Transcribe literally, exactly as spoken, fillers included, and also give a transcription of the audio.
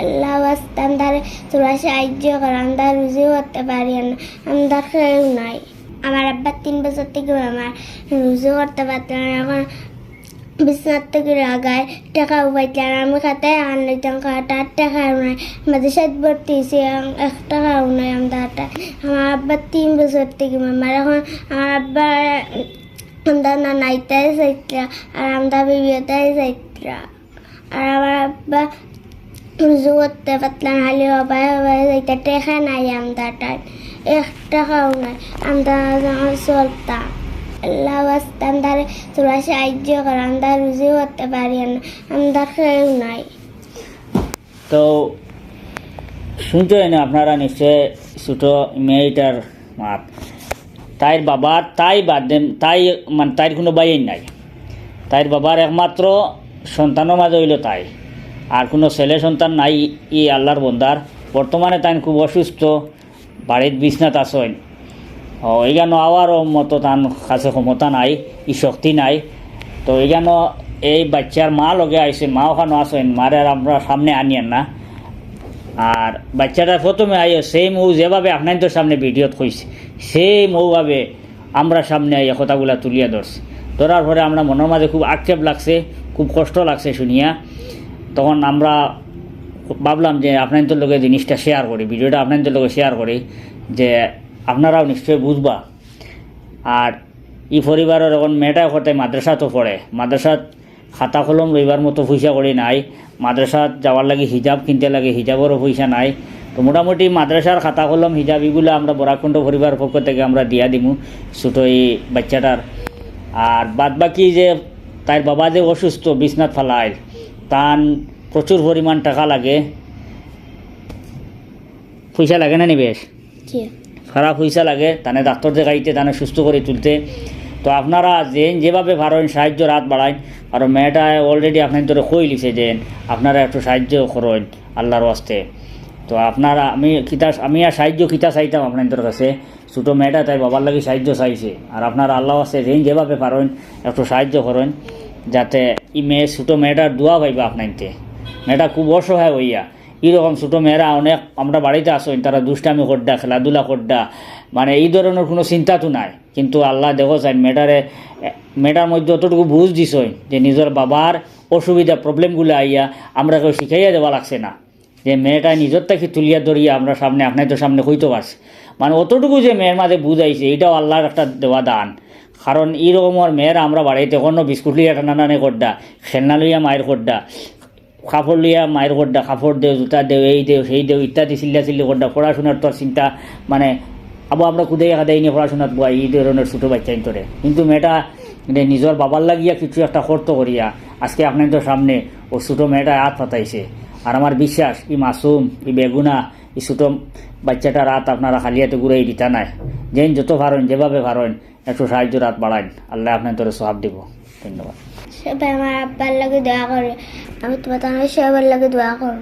আল্লাহ ওয়াস্তে আমরারে থুড়া সাহায্য করো, আমরা রুজি করতে পারি না, আমরার কেউ নাই। আমার আব্বা তিন বছর থাকি বেমার, রুজি করতে পারতাম না। এখন বিছনাত থাকি লাগাই, টেকাও পাইতাম না। আমি খাতায় আন লইতাম, খাতার টেকাও নাই। মাদ্রাসাত ভর্তি অইছি, এক টেকাও নাই আমরার। আমার আব্বা তিন বছর থাকি বেমার। এখন আমার আব্বা আমরার নানাইতায় চাইতরা, আর আমরার বিবিতায় চাইতরা। আর আমার আব্বা রুজি করতে পারতাম, খালি অবায় অবায় যাইতা, টেকা নাই আমরার, এক টেকাও নাই। আমরা চলতাম, আল্লাহ ওয়াস্তে আমরারে থুড়া সাহায্য করো, আমরা রুজি করতে পারি না, আমরার কেউ নাই। তো শুনছইন আপনারা নিশ্চয় ছোট মেয়েটার মাত। তাইর বাবার তাই বাদে, তাই মানে তাইর কুনু ভাইয়াইন নাই। তাইর বাবার একমাত্র সন্তানর মাঝে অইলো তাই, আর কুনু ছেলে সন্তান নাই। ই আল্লাহর বন্দার বর্তমানে তাইন খুব অসুস্থ, বাড়িত বিছনাত আছইন। ও, ইখানো আওয়ারও মতো তান কাছে ক্ষমতা নাই, ই শক্তি নাই। তো ইখানো এই বাইচ্চার মা লগে আইছইন, মা অখানো আছইন, মারে আর আমরা সামনে আনিয়ার না। আর বাইচ্চাটা প্রথমে আইও সেম অউ যেভাবে আপনাইনতর সামনে ভিডিওত কইছে, সেম অউভাবে আমরার সামনে আইয়া কথাগুলা তুলিয়া ধরছে। ধরার পরে আমরার মনর মাঝে খুব আক্ষেপ লাগছে, খুব কষ্ট লাগছে শুনিয়া। তখন আমরা ভাবলাম যে আপনাইনতর লগে জিনিসটা শেয়ার করি, ভিডিওটা আপনাইনতর লগে শেয়ার করি, যে আপনারাও নিশ্চয় বুঝবা। আর ই পরিবারর এখন মেয়েটা করতে মাদ্রাসাত পড়ে, মাদ্রাসাত খাতা কলম লইবার মতো পয়সা কড়ি নাই, মাদ্রাসাত যাওয়ার লাগি হিজাব কিনতে লাগে, হিজাবরও পয়সা নাই। তো মোটামুটি মাদ্রাসার খাতা কলম হিজাব ইগুলা আমরা বরাকণ্ঠ পরিবার পক্ষ থাকি আমরা দিয়া দিমু ছোট ই বাইচ্চাটার। আর বাদ বাকি যে তাইর বাবা যে অসুস্থ, বিছনাত ফালাইল, তান প্রচুর পরিমাণ টেকা লাগে, পয়সা লাগে না নি বেশ? জি। খারাপ পয়সা লাগে, তানে ডাক্তর দেখাইতে, তানে সুস্থ করি তুলতে। তো আপনারা যে যেভাবে পারইন সাহায্যর আত বাড়াইন। আর মেয়েটা already আপনাইনতরে কইলিছে যে আপনারা একটু সাহায্য করইন আল্লাহর ওয়াস্তে। তো আপনারা, আমি কিতা, আমি আর সাহায্য কিতা চাইতাম আপনাইনতর কাছে? ছোট মেয়েটা তাইর বাবার লাগি সাহায্য চাইছে, আর আপনারা আল্লাহর ওয়াস্তে যে যেভাবে পারইন একটু সাহায্য করইন, যাতে ই মেয়ে, ছোট মেয়েটার দোয়া পাইবা আপনাইনতে। মেয়েটা খুব অসহায় অইয়া, ইরকম ছোট মেয়েরা অনেক আমরা বাড়িত আছইন, তারা দুষ্টামি করডা, খেলাধুলা করডা, মানে ই ধরনর কুনু চিন্তা তো নাই। কিন্তু আল্লাহ দেখো চাইন মেয়েটারে, মেয়েটার মধ্যে অতটুকু বুঝ দিছইন যে নিজর বাবার অসুবিধা, প্রবলেমগুলা আইয়া আমরা কেউ শিখাইয়া দেওয়া লাগছে না, যে মেয়েটা নিজর থাকি তুলিয়া ধরিয়া আমরার সামনে, আপনাইনতর সামনে কইতো পারছে। মানে অতটুকু যে মেয়ের মাঝে বুঝ আইছে, ইটাও আল্লাহর একটা দেওয়া দান। কারণ ইরকমর মেয়েরা আমরা বাড়িত অখনো বিস্কুট লইয়া টানাটানি করডা, খেলনা লইয়া মাইর করডা, কাপড় লইয়া মাইর করডা, কাপড় দেও, জুতা দেও, এই দেও, সেই দেও ইত্যাদি চিল্লাচিল্লি করডা, পড়াশোনার তো আর চিন্তা, মানে আবু আমরা কুদাইয়া কাদাই নিয়া পড়াশোনাত বওয়াই, ই ধরনর ছোট বাইচ্চাইনতরে। কিন্তু মেয়েটা মানে নিজর বাবার লাগিয়া কিছু একটা করতো করিয়া আজকে আপনাইনতর সামনে অউ ছোট মেয়েটায় আত পাতাইছে। আর আমার বিশ্বাস ই মাসুম, ই বেগুনা, ই ছোট বাইচ্চাটার আত আপনারা খালি আতে ঘুরাই দিতা নায়। যেইন যত পারইন, যেভাবে পারইন, একটু সাহায্যর আত বাড়াইন, আল্লায় আপনাইনতরে সওয়াব দিবো। ধন্যবাদ। সবাই আমার আব্বার লাগি দোয়া করো, আমি তোমার সবার লাগি দোয়া করো।